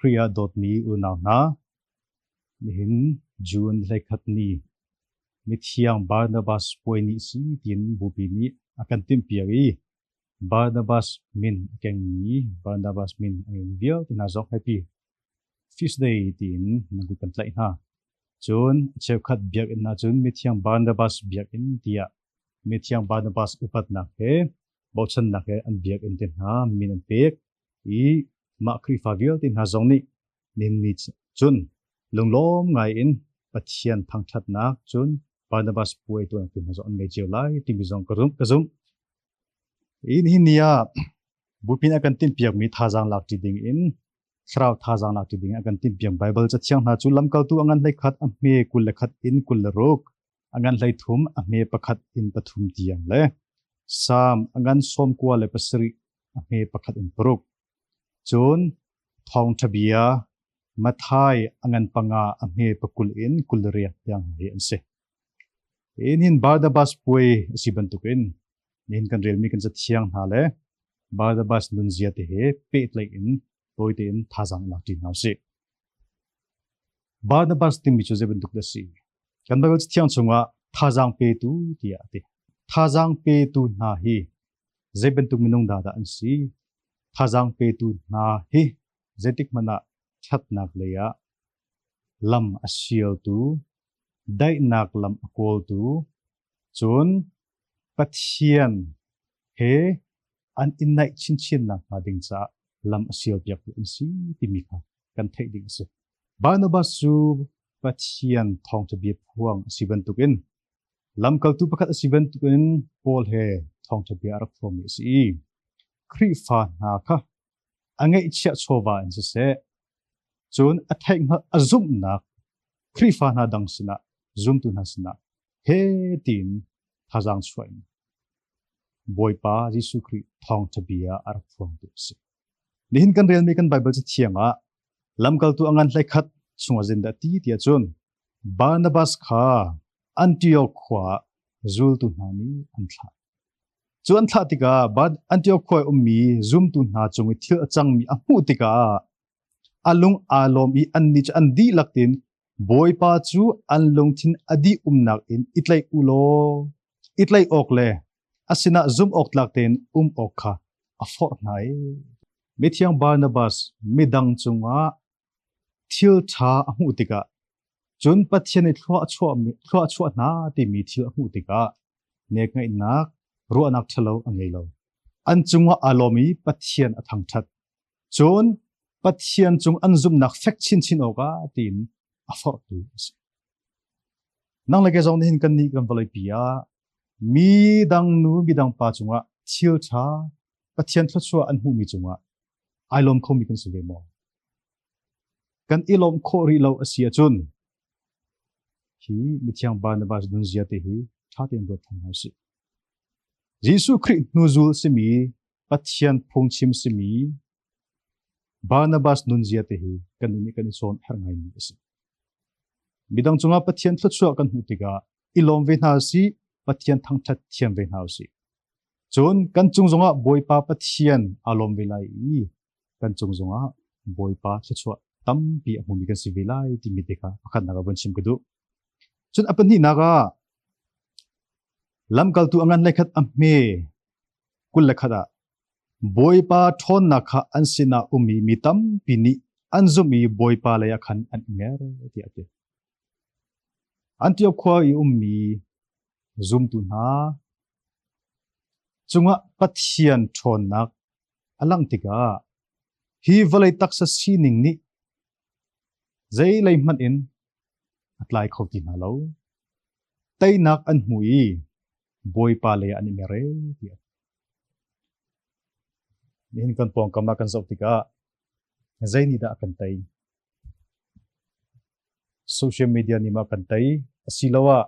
Khrih ah dawtmi unau hna, nihin June 21 ni mithiang Barnabas puai ni si tiin Bupi nih a kan timhpiak i Barnabas min a kengmi Barnabas min a ngeimi vialte hna zong happy Feast Day tiin nan kut kan tlaih hna. Cun cheukhat biakinn ahcun mithiang Barnabas biakinn tiah mithiang Barnabas upatnak he bochannak he an biakinn te hna min an pek i mah Khrihfa vialte hna zong nih nihin ni cun lunglawm ngai in Pathian thangṭhatnak cun Barnabas puai tuahnak te hna zong an ngei cio lai timi zong ka zumh. Ka zumh. I nihin ni ah Bupi a kan timhpiakmi thazaang lak ṭi ding in thlarau thazaang lak ṭi ding a kan timhpiak Baibal cathiang hna cu lamkaltu a ngan 11 a hme 21 in 26 a ngan 33 a hme pakhat in pathum tiang le Salm a ngan 97 a hme pakhat in paruk. Cun Thawngṭha bia Matthai a ngan panga a hme pakul in 28 tiang hi an si. Nihin Barnabas puai a si bantukin nihin kan relmi kan cathiang hna le Barnabas nunzia te he pehtlaih in tawi tein thazaang lak ṭi hna usih. Barnabas timi cu zei bantuk dah a si? Kan Baibal cathiang chungah thazaang petu tiah a ti. Thazaang petu hna hi zei bantuk minung dah dah an si? Thazaang petu hna hi zeitik hmanh ah ṭhatnak lei ah lam a sialtu, daihnak lam a kawltu, cun Pathian he an i naih chinchin nakhnga ding caah lam a sialpiaktu an si timi kha kan theih ding a si. Barnabas cu Pathian thawngṭha bia phuang a si bantukin lamkaltu pakhat a si bantukin Paul he thawngṭha bia a rak phuangmi a si i Khrihfa hna kha a ngeihchiah chawva in siseh, cun a theihhngalh a zumhnak Khrihfa hna dang sinah zumtu hna sinah he tiin thazaang chuah in Bawipa Jesuh Khrih thawngṭha bia a rak phuangtu a si. Nihin kan relmi kan Baibal cathiang ah lamkaltu a ngan 11 chungah zeitindah a ti tiah cun Barnabas kha Antioch khua ah zultu hna nih an thlah. Cu an thlah tikah Antioch khua i ummi zumtu hna cung i thil a cangmi a hmuh tikah a lung aa lawm i annih cu an dihlak tein Bawipa cu an lungthin a dih umnak in i tlaih u law i tlaih awk le a sinah zumh awk tlak tein um awk kha a forh hna i Mithiang Barnabas midang cungah thil ṭha a hmuh tikah cun Pathian i thlua a chuah hna timi thil a hmuh tikah nekngaihnak ruahnak ṭhalo a ngei lo. An cungah aa lawm i Pathian a thangṭhat. Cun Pathian cung an zumhnak fek chinchin awkah tiin a forhtu a si. Nang le kei zong nihin kan nih kan vawleipi ah mi dang nu midang pa cungah thil ṭha Pathian thluachuah an hmuhmi cungah ai lawm khomi kan si ve maw? Kan i lawmh khawh rih lo a si ahcun hi mithiang Barnabas nunzia te hi ṭha tein ruat ṭhan hna usih. Jesuh Khrih hnuzul simi Pathian phungchim simi Barnabas nunzia te hi kan nih kan i cawn herh ngaimi a si. Midang cungah Pathian thluachuah kan hmuh tikah i lawm ve hna usih, Pathian thangṭhat thiam ve hna usih. Cun kan cung zongah Bawipa Pathian aa lawm ve lai i kan cung zongah Bawipa thluachuah tampi a hmumi kan si ve lai timi te kha pakhatnak ah vun chim ka duh. Cun a pahnihnak ah lamkaltu a ngan hlei khat a hme 21 ah Bawipa ṭhawnnak kha an sinah ummi mi tampi nih an zumh i Bawipa lei ah khan an i mer tiah a ti. Antioch khua i ummi zumtu hna cungah Pathian ṭhawnnak a langh tikah hi vawlei taksa sining nih zeilei hmanh in a tlai kho ti hna lo. Teinak an hmu i Bawipa lei ah an i mer ee tiah. Nihin kan pawngkam ah kan zoh tikah zei nih dah a kan tei? Social media nih mah kan tei asiloah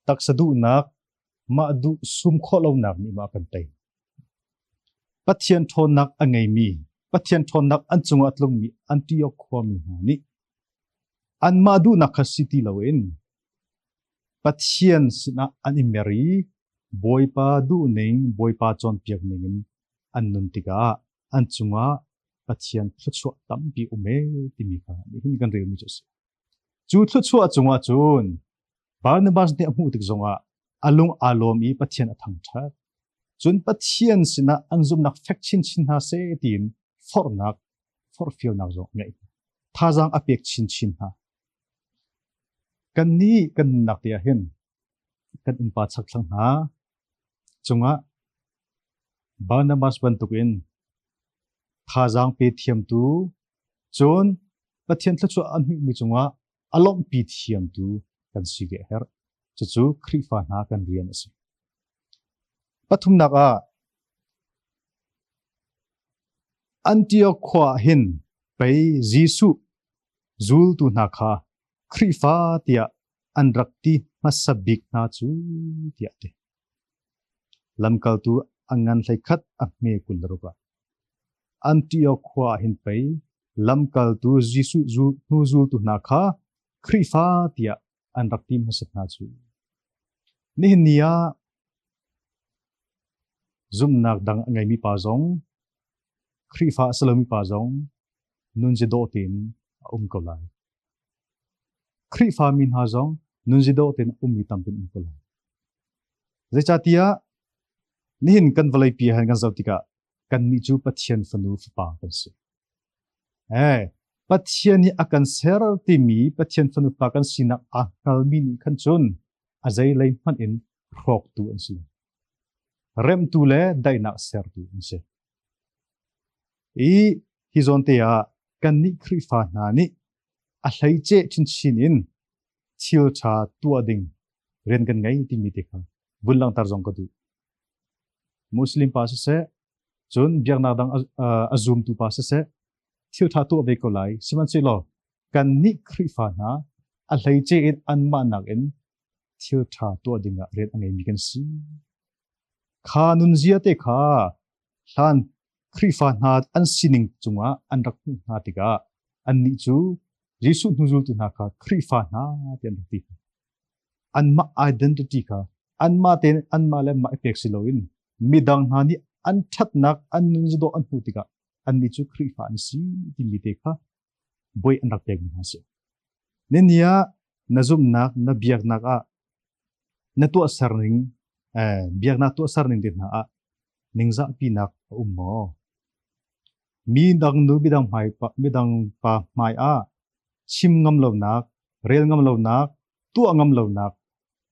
taksa duhnak, mah duh sum khawh lonak nih mah kan tei. Pathian ṭhawnnak a ngeimi, Pathian ṭhawnnak an cungah a tlungmi Antioch khuami hna nih anmah duhnak kha si ti loin Pathian sinah an i mer i Bawipa duhning, Bawipa cawnpiak ningin an nun tikah an cungah Pathian thluachuah tampi um e timi kha nihin kan relmi cu a si. Cu thluachuah cungah cun Barnabas nih a hmuh tik zongah a lung aa lawm i Pathian a thangṭhat. Cun Pathian sinah an zumhnak fek chinchin hna seh tiin forhnak, forhfialnak zong a ngeih hna. Thazaang a pek chinchin hna. Kannih kan nunnak te ah hin kan innpa chakthlang hna cungah Barnabas bantukin thazaang pe thiamtu, cun Pathian thluachuah an hmuhmi cungah a lawmhpi thiamtu kan si ve a herh. Cucu Khrihfa hna kan rian a si. Pathumnak ah, Antioch khua ah hin pei Jesuh zultu hna kha Khrihfa tiah an rak ti hmasa bik hna cu tiah a ti. Lamkaltu a ngan 11 a hme 26 ah Antioch khua ah hin pei lamkaltu Jesuh hnu zultu hna kha Khrihfa tiah an rak ti hmasat hna cu. Nihin ni ah zumhnak dang a ngeimi pa zong Khrihfa a si lomi pa zong nunzi dawh tein a um ko lai. Khrihfa mi hna zong nunzi dawh tein a ummi tampi an um ko lai. Zeicahtiah nihin kan vawleipi ah hin kan zoh tikah kannih cu Pathian fanu fapa kan si. Eh, Pathian nih a kan ser timi Pathian fanu fapa kan sinak aa hngalmi nih khan cun a zeilei hmanh in hrawktu an si. Remtu le daihnak sertu an si. I hi zawn te ah kannih Khrihfa hna nih a hleice chinchin in thil ṭha tuah ding rian kan ngei timi te kha vun langhter zong ka duh. Muslim pa siseh, cun biaknak dang a zumtu pa siseh, thil ṭha tuah ve ko lai. Sihmanhsehlaw kannih Khrihfa hna a hleice in anmah nakin thil ṭha tuah dingah rian a ngeimi kan si. Kha nunzia te kha hlan Khrihfa hna an sining cungah an rak hmuh hna tikah annih cu Jesuh hnuzultu hna kha Khrihfa hna tiah an rak ti hna. Anmah identity kha anmah tein anmah le mah i pek si loin midang hna nih an ṭhatnak an nunzadawh an hmuh tikah annih cu Khrihfa an si timi te kha buai an rak pekmi hna a si. Nini ah na zumhnak, na biaknak ah na tuahserning, eh, biaknak tuahserning te hna ah ningzahpinak a um maw? Mi dang nu midang hmai midang pa hmai ah chim ngam lonak, rel ngam lonak, tuah ngam lonak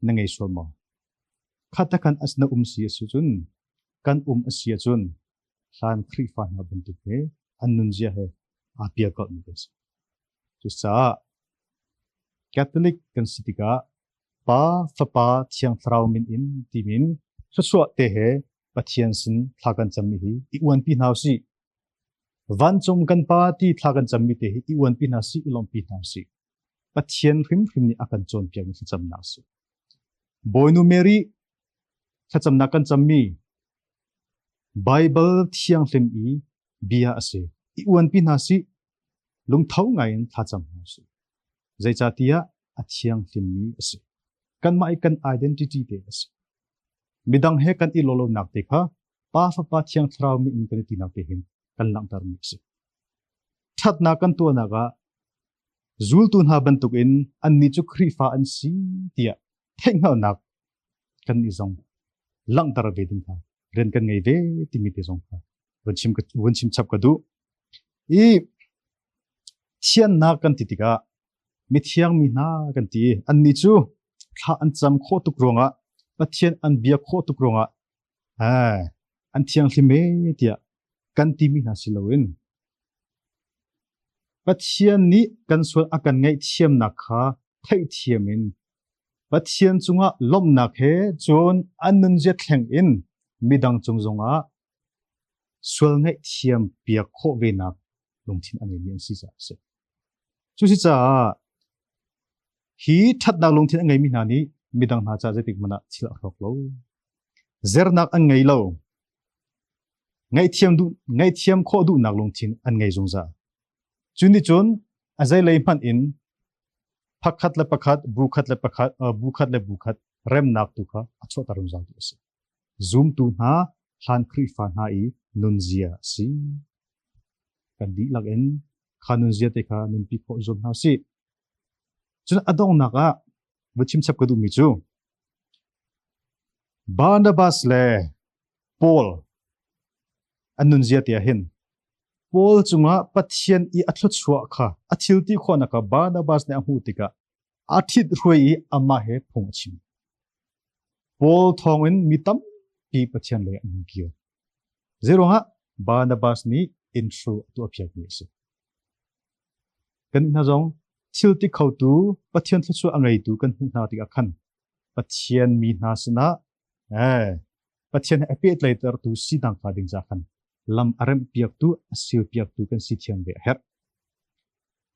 na ngei sual maw? Khatakhan as na um si a si cun kan um a si ahcun hlan Khrihfa hna bantuk he an nunzia he aa pialkolhmi kan si. Cucaah Catholic kan si tikah Pa, Fapa, Thiang Thlarau min in timin thluachuah te he Pathian sin thla kan cammi hi i uanpi hna usih. Vancung kan Pa ti thla kan cammi te hi i uanpi hna sih, i lawmhpi hna usih. Pathian hrimhrim nih a kan cawnpiakmi thlacamnak a si. Bawinu Mary thlacamnak kan cammi Baibal thianghlim i bia a si. I uanpi hna sih, lungtho ngaiin thlacam hna usih. Zeicahtiah a thianghlimmi a si. Kanmah i kan identity te a si. Midang he kan i lawhlonak te kha Pa Fapa Thiang Thlarau min in kan i tinak te hin kan langhtermi a si. Ṭhatnak kan tuahnak ah zultu hna bantukin annih cu Khrihfa an si tiah theihhngalhnak kan nih zong langhter ve ding kha rian kan ngei ve timi te zong kha vun chim vun chim chap ka duh. I thiannak kan ti tikah mithiang mi hna kan ti. Annih cu thla an cam khawh tuk ruangah Pathian an biak khawh tuk ruangah eh, an thianghlim e tiah kan timi hna si loin Pathian nih kan sual a kan ngaihthiamnak kha theihthiam in Pathian cungah lawmhnak he cun an nunzia thleng in midang cung zongah sual ngaihthiam piak khawh venak lungthin a ngeimi an si caah a si. Cusicaah hi ṭhatnak lungthin a ngeimi hna nih midang hna caah zeitik hmanh ah thil a hrawk lo. Zernak an ngei lo. Ngaihthiam duh ngaihthiam khawh duhnak lungthin an ngei zungzal. Cu nih cun a zeilei hmanh in pakhat le pakhat, bu khat le pakhat, bu khat le bu khat remnak tu kha a chuahter zungzal tu a si. Zumtu hna, hlan Khrihfa hna i nunzia a si. Kan dihlak in kha nunzia te kha nunpi khawh zuam hna usih. Cun a donghnak ah va chim chap ka duhmi cu Barnabas le Paul an nunzia te ah hin Paul cungah Pathian i a thluachuah kha a thil ti khawhnak kha Barnabas nih a hmuh tikah a ṭhit hruai i amah he phung a chim. Paul thawngin mi tampi Pathian lei an hung kir. Zeiruangah Barnabas nih intro a tuahpiakmi a si. Kan hna zong thil ti khotu Pathian thluachuah a ngeitu kan hmuh hna tikah khan Pathian mi hna sinah eh, Pathian he a pehtlaihtertu sinak hnga ding ca khan lam a remhpiaktu, a silpiaktu kan si thiam ve a herh.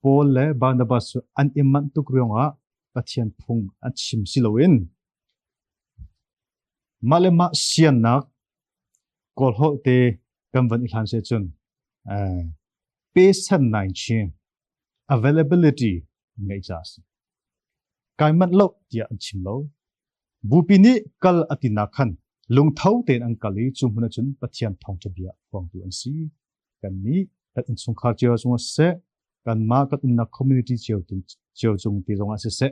Paul le Barnabas cu an i manh tuk ruangah Pathian phung an chim si loin mah le mah siannak Kawlholh te kan van i hlan se cun pe san nai chin availability ngeih ca a si. Kai manh lo tiah an chim lo. Bupi nih kal a tinak khan lungtho tein an kal i cu hmun ahcun Pathian thawngṭha bia phuangtu an si. Kannih kan innchungkhar cio cungah siseh, kanmah kan umnak community cio cio cung ti zongah siseh,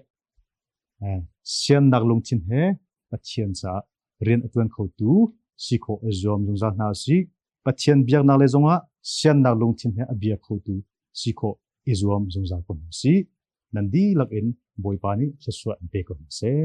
siannak lungthin he Pathian caah rian a ṭuan khotu si khawh i zuam zungzal hna usih. Pathian biaknak lei zongah siannak lungthin he a bia khotu si khawh i zuam zungzal ko hna usih. Nan dihlak in Bawipa nih thluachuah in pe ko hna seh.